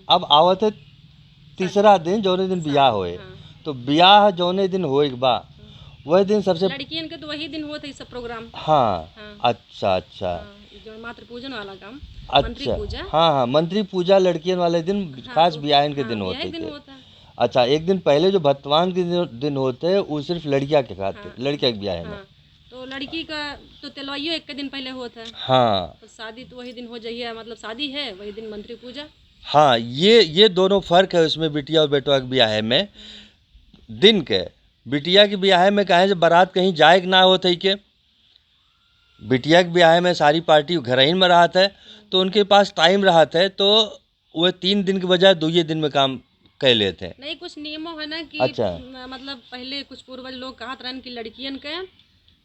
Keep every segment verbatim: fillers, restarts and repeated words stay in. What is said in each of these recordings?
अब आवत है तीसरा दिन, जौने दिन शादी, बियाह होए। हाँ। तो बियाह जौने दिन होए के बा, हम्म। वह दिन सबसे लड़कियन के तो वही दिन होत है सब प्रोग्राम। हाँ, हाँ। अच्छा, अच्छा। हाँ, ये जो मातृ पूजन वाला काम, अच्छा। मंत्री पूजा। हाँ, हाँ, मंत्री पूजा लड़कियन वाले दिन, हाँ, खास वो, बियाहन के हाँ, दिन होत बियाह है दिन के? होत है। अच्छा, एक दिन पहले जो भतवान के दिन, दिन होत है, वो सिर्फ लड़किया के खातिर, हाँ। लड़किया के बियाह में। हाँ, तो लड़की का तो तेलवाइयो एक के दिन पहले होत है। हाँ। तो शादी तो वही दिन हो जाइए, मतलब शादी है, वही दिन मंत्री पूजा। हाँ, ये, ये दोनों फर्क है उसमें, बिटिया और बेटवा के बियाह में। दिन के, बिटिया के बियाह में काहे से बारात कहीं जाए के ना होत है के, बिटिया के बियाह में सारी पार्टी घरइन में रहत है, तो उनके पास टाइम रहत है, तो वो तीन दिन के बजाय दुइये दिन में काम कर लेत है। नहीं, कुछ नियमों है ना कि अच्छा। म-, मतलब पहले कुछ पूर्वज लोग कहत रहन कि लड़कियन के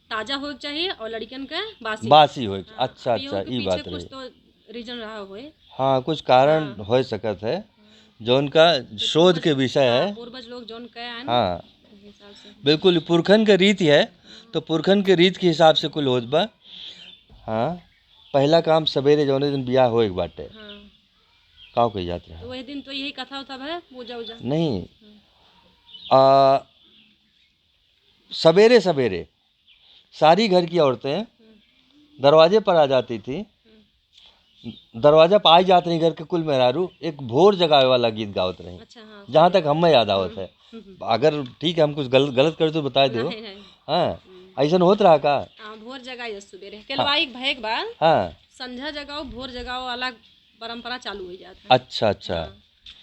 ताजा होए के चाहिए और लड़कियन के बासी। बासी होए के, हाँ, अच्छा, अब इहू अच्छा, के ई पीछे बात कुछ रही। तो रीजन रहा होए। हाँ, कुछ कारण हाँ। हो सकत है, हाँ। जौन का कि शोध पूर्वज, के विषय हाँ, है। पूर्वज लोग जौन कहे हैं ना, हाँ। उस हिसाब से। बिल्कुल, पुरखन के रीत है, तो पुरखन के रीत के हिसाब से कुल होत बा। हाँ, पहला काम सवेरे जौने दिन बियाह होए के बाटे। हाँ। का कही जात रहा? तो वही दिन तो यही कथा उथा है, पूजा उजा। नहीं। हम्म। आ, सवेरे सवेरे सारी घर की औरतें हम्म। दरवाजे पर आ जाती थी। हम्म। दरवाजा पर आई जात रही घर के कुल मेहरारू, एक भोर जगावे वाला गीत गावत रही। अच्छा, हाँ, जहाँ सुबह। तक हमें याद आवत हम्म। है। हम्म। अगर ठीक है, हम कुछ गलत, गलत कर तो बताए दो। नहीं, नहीं। हाँ, हम्म। ऐसन होत रहा का? हाँ, भोर जगाई सुबेरे। हाँ। तेलवाई के भय के बाद हाँ। संझा जगाओ, भोर जगाओ वाला परंपरा चालू हो जात है। अच्छा, अच्छा। हाँ।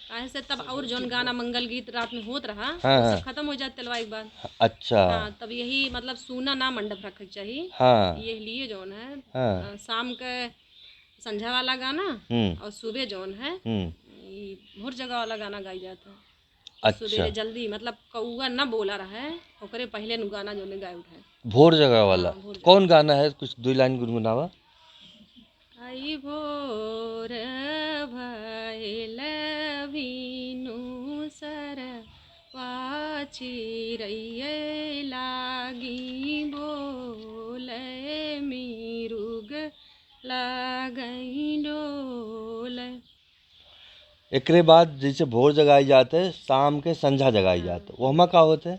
काहे से तब और जौन गाना मंगल गीत रात में होत रहा, हाँ, वो सब हाँ। खत्म हो जात तेलवाई के बाद। अच्छा। हाँ, तब यही मतलब सूना ना मंडप रखे के चाहिए। हाँ। ये लिए जौन है, हाँ। अ, शाम के संझा वाला गाना हम्म। और सुबह जौन है, हम्म। ई भोर जगा वाला गाना गाई जात है। अच्छा। सुबेरे जल्दी, मतलब कौआ ना बोला रहे, ओकरे पहले नु गाना जौन गाए उठे। भोर जगा वाला? हाँ, भोर जगा। कौन गाना है? कुछ दुई लाइन गुनगुनावा। आई भोर भइल भिनु सरवा चिरैये लागी बोले, मिरुग लागई डोले। एकरे बाद जैसे भोर जगाई जात है, शाम के संझा जगाई हाँ। जात है, ओहमा का होत है?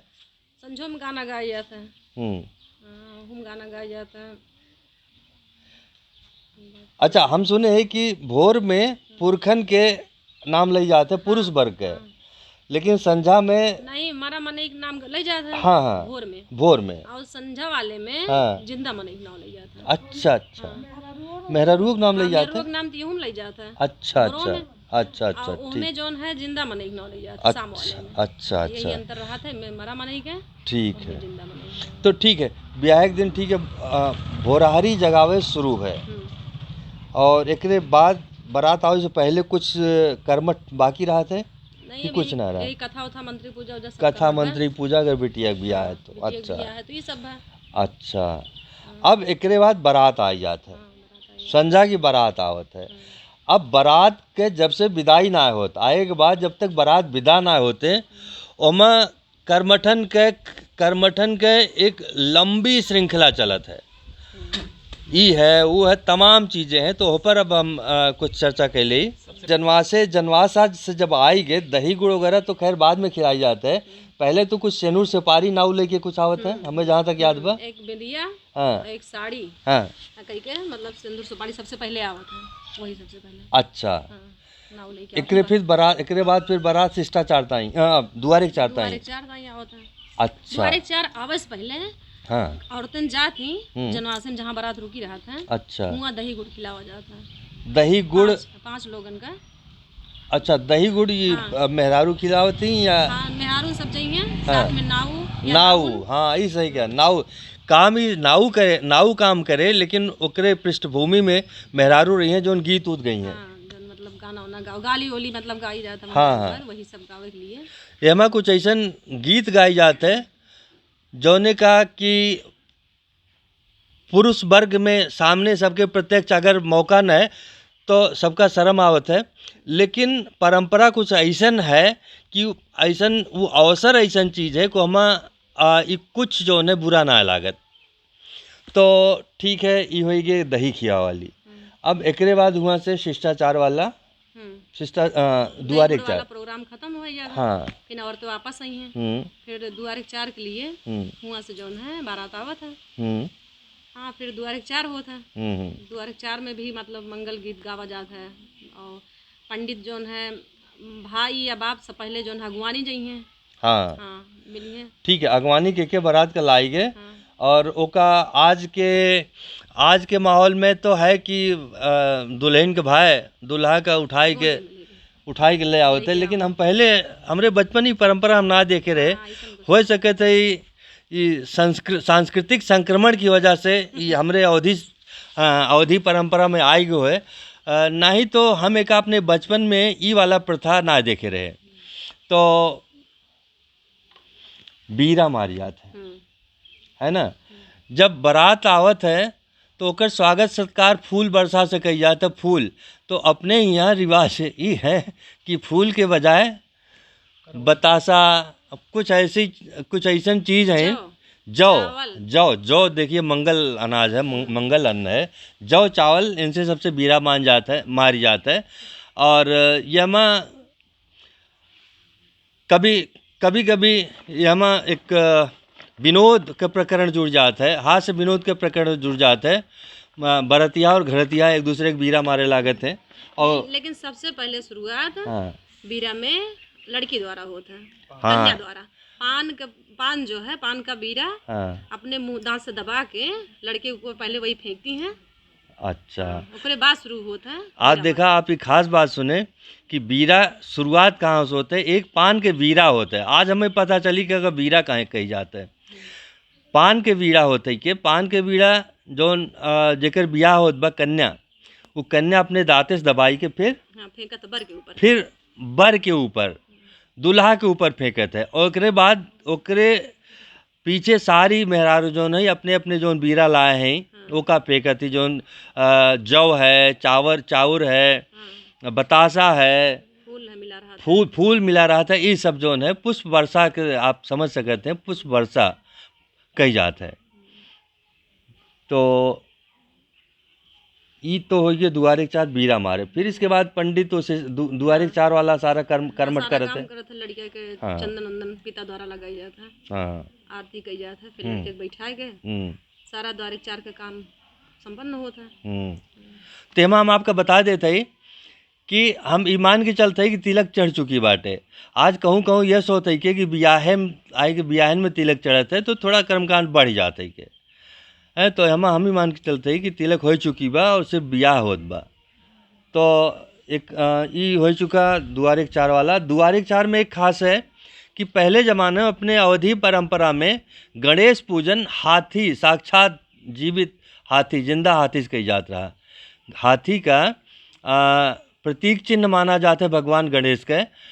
संझो में गाना गाया जाता है। हम्म। हाँ, ओहू में गाना गाया जाता है। अच्छा, हम सुने हैं कि भोर में पुरखन के नाम लई जात है, पुरुष हाँ, वर्ग के। हाँ। लेकिन संझा में नहीं, मरा मनई के नाम लई जात है। हाँ, हाँ। भोर में। भोर में। और संझा वाले में हाँ। जिंदा मनई के नाम लई जात है। अच्छा, अच्छा। हाँ। मेहरारू के नाम हाँ, लई जात है? मेहरारू के नाम तो इहू में लई जात है। अच्छा, भोरो अच्छा। में। अच्छा, अच्छा, और ओमे ठीक। जौन है जिंदा मनई के नाम लई जात है, शाम वाले अच्छा, में। अच्छा, यही अच्छा। अंतर रहत है, में मरा मनई के, ठीक ओमे है। जिंदा मनई के। तो ठीक है, ब्याह के दिन ठीक है, अ, भोरहरी जगावे शुरू है। हम्म। और एकरे बाद बारात आवे से पहले कुछ कर्मठ बाकी रहत है नहीं, कि अभी कुछ ना रहत? यही कथा उथा, मंत्री पूजा उजा सब कथा, करत है। मंत्री पूजा अगर बिटिया के बियाह हाँ, है तो, बिटिया के अच्छा। बियाह है तो ये सब है। अच्छा। हाँ। अब एकरे बाद बारात आ जात है। हाँ, बारात आ जात है। संझा की बारात आवत है। हाँ। अब बारात के जब से विदाई ना होत, आए के बाद जब तक बारात विदा ना होते, ओमा कर्मठन के, कर्मठन के एक लंबी श्रृंखला चलत है। हम्म। ई है, वो है, तमाम चीजें हैं, तो ओह पर अब हम, अ, कुछ चर्चा कर ली। जनवासे, जनवास आज से जब आई गए, दही गुड़ वगैरह तो खैर बाद में खिलाई जाते हैं, पहले तो कुछ सेनूर सुपारी नाऊ लेके कुछ आवत है, हम्म। हमें जहाँ तक याद बा। एक बिंदिया, हाँ। एक साड़ी, हाँ। आ, कही के, मतलब, सिंदूर सुपारी सबसे पहले आवत है, वही सबसे पहले। अच्छा। हाँ, नाऊ लेके एकरे आवत है। फिर बारात, एकरे बाद फिर बारात शिष्टाचार ताई, हाँ, दुआरे के चार ताई। दुआरे के चार ताई आवत है। अच्छा। दुआरे के चार आवे से पहले हाँ। औरतन जात ही, हम्म। जनवासन जहाँ बारात रुकी रहत है, अच्छा। हुआं दही गुड़ खिलावा जात है। दही गुड़? पाँच, पाँच लोगन का। अच्छा, दही गुड़ ये, हाँ। अ, मेहरारू खिलावत ही या? हाँ, मेहरारू सब जाइए, हाँ। साथ में नाऊ या नाऊ, नाउन। हाँ, ई सही कहा, नाऊ। काम ही नाऊ करे, नाऊ काम करे, लेकिन ओकरे पृष्ठभूमि में मेहरारू रही हैं, जौन गीत उत गई हैं। हाँ, जौन मतलब गाना उना गाओ, गाली ओली मतलब गाई जात है, हाँ, हाँ। वही सब गावे के लिए। एमा कुछ ऐसन गीत गाई जात है, जौने का कि पुरुष वर्ग में सामने सबके प्रत्यक्ष अगर मौका न है, तो सबका शर्म आवत है। लेकिन परंपरा कुछ ऐसन है कि ऐसन, वो अवसर ऐसन चीज है, को हमा, आ, ई कुछ जौन है बुरा ना लागत। तो ठीक है, ई होई गए दही खिया वाली। हम्म। अब एकरे बाद हुआ से शिष्टाचार वाला। हम्म। सिस्टर, अ, दुआरे के चार। प्रोग्राम खत्म हो गया। हाँ। फिर औरतें वापस आई हैं। हम्म। फिर दुआरे के चार के लिए हम्म। हुआं से जौन है बारात आवत है। हम्म। हाँ, फिर दुआरे के चार होत है। हम्म, हम्म। दुआरे के चार में भी मतलब मंगल गीत गावा जात है और पंडित जौन है, भाई या बाप से पहले जौन है अगुवानी जई हैं। हाँ। हाँ, मिली हैं। ठीक है, अगवानी के, के बारात का लाई गए। हाँ। और ओका आज के, आज के माहौल में तो है कि, अ, दुल्हन के भाई दूल्हा का उठाई के, गोदी में ले गए। उठाई के ले आवत है, लेकिन हम पहले, हमरे बचपन ही परंपरा हम ना देखे रहे। हाँ, ऐसन कुछ। हो सके थे ई, ई संस्कृ-, सांस्कृतिक संक्रमण की वजह से ई हमरे अवधी, अ, अवधी परंपरा में आई गयो है। अ, नहीं तो हम एक अपने बचपन में ई वाला प्रथा ना देखे रहे। तो बीरा मारी जात है, हम्म। है ना? हम्म। जब बारात आवत है, तो ओकर स्वागत सत्कार फूल बरसा से कई जात है, फूल। तो अपने यहाँ रिवाज ई है कि फूल के बजाय बतासा, कुछ ऐसी, कुछ ऐसन चीज है, जौ, जौ, चावल। जौ, जौ, देखिए, मंगल अनाज है, मंग-, हम्म। मंगल अन्न है। जौ, चावल, इनसे सबसे बीरा मान जात है, मारी जात है। और यमा कभी, कभी-कभी यमा एक, अ, विनोद के प्रकरण जुड़ जात है, हास्य विनोद के प्रकरण जुड़ जात है। अ, बरतिया और घरतिया एक दूसरे के बीरा मारे लागत है। और लेकिन सबसे पहले शुरुआत हाँ। बीरा में लड़की द्वारा होत है, हाँ। कन्या द्वारा। पान का, पान जो है, पान का बीरा हाँ। अपने मुंह, दांत से दबा के लड़के ऊपर पहले वही फेंकती हैं। अच्छा। हाँ, ओकरे बाद शुरू होत है आज बीरा देखा, मारे। आप ये खास बात सुने कि बीरा शुरुआत कहाँ से होते है। एक पान के बीरा होते है। आज हमें पता चली कि अगर बीरा काहे कही जाते है। पान के बीरा होते है, के पान के बीरा जौन, अ, जेकर बियाह होत बा कन्या, वो कन्या अपने दांते से दबाई के फिर, हाँ, फेंकत बर के ऊपर। फिर बर के ऊपर, दूल्हा के ऊपर फेंकत है। ओकरे बाद ओकरे पीछे सारी मेहरारू जौन है, अपने अपने जौन बीरा लाए हैं, हाँ। ओका फेंकत ही, जौन, अ, जौ है, चावर, चाउर है, हाँ। बतासा है, फूल है, मिला रहा था। फूल, फूल मिला रहा था, ई सब जौन है, पुष्प वर्षा के आप समझ सकते हैं, पुष्प वर्षा कही जात है। तो ई तो होइए दुआरे के चार बीरा मारे। फिर इसके बाद पंडित तो से दु-, दुआरे के चार वाला सारा कर्म, हाँ, कर्मठ सारा करत काम है। करत है, लड़किया के हाँ। चंदन वंदन पिता द्वारा लगाई जात है। हाँ। आरती कई जात है, फिर हम्म। लड़के के बैठाए गए। हम्म। सारा दुआरे के चार का काम संपन्न होत है। हम्म। तेमा हम आपका बता देत हई कि हम ई मान के चलत हई कि तिलक चढ़ चुकी बाटे। आज कहूँ कहूँ यह सोच है कि, कि बियाहे में, आए के बियाहन में तिलक चढ़त है तो थोड़ा कर्मकांड बढ़ जात है के। हैं, तो हम, हम ही मान के चलते ही कि तिलक हो चुकी बा और सिर्फ बियाह होत बा। तो एक, अ, ई हो चुका दुआरे के चार वाला। दुआरे के चार में एक खास है कि पहले जमाने में अपने अवधी परंपरा में गणेश पूजन हाथी, साक्षात जीवित हाथी, जिंदा हाथी से कही जात रहा। हाथी का, अ, प्रतीक चिन्ह माना जात है भगवान गणेश के।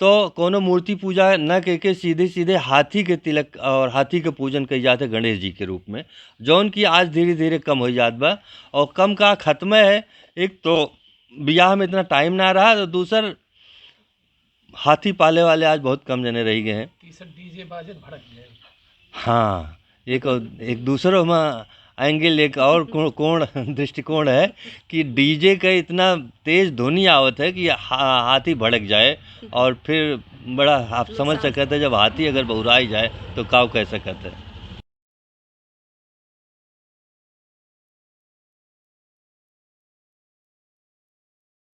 तो कोनो मूर्ति पूजा न करके सीधे सीधे हाथी के तिलक और हाथी के पूजन कइल जात है गणेश जी के रूप में, जौन कि आज धीरे धीरे कम होइ जात बा। और कम का खत्म है, एक तो बियाह में इतना टाइम ना रहा, तो दूसर हाथी पाले वाले आज बहुत कम जने रह गए हैं। तीसर डीजे बाजत भड़क गए। हाँ, एक, एक दूसरो में एंगल, एक और को-, कोण, दृष्टिकोण है कि डीजे का इतना तेज ध्वनि आवत है कि हा-, हाथी भड़क जाए। और फिर बड़ा आप समझ सकते हैं, जब हाथी अगर बौराई जाए तो काव कह सकते हैं।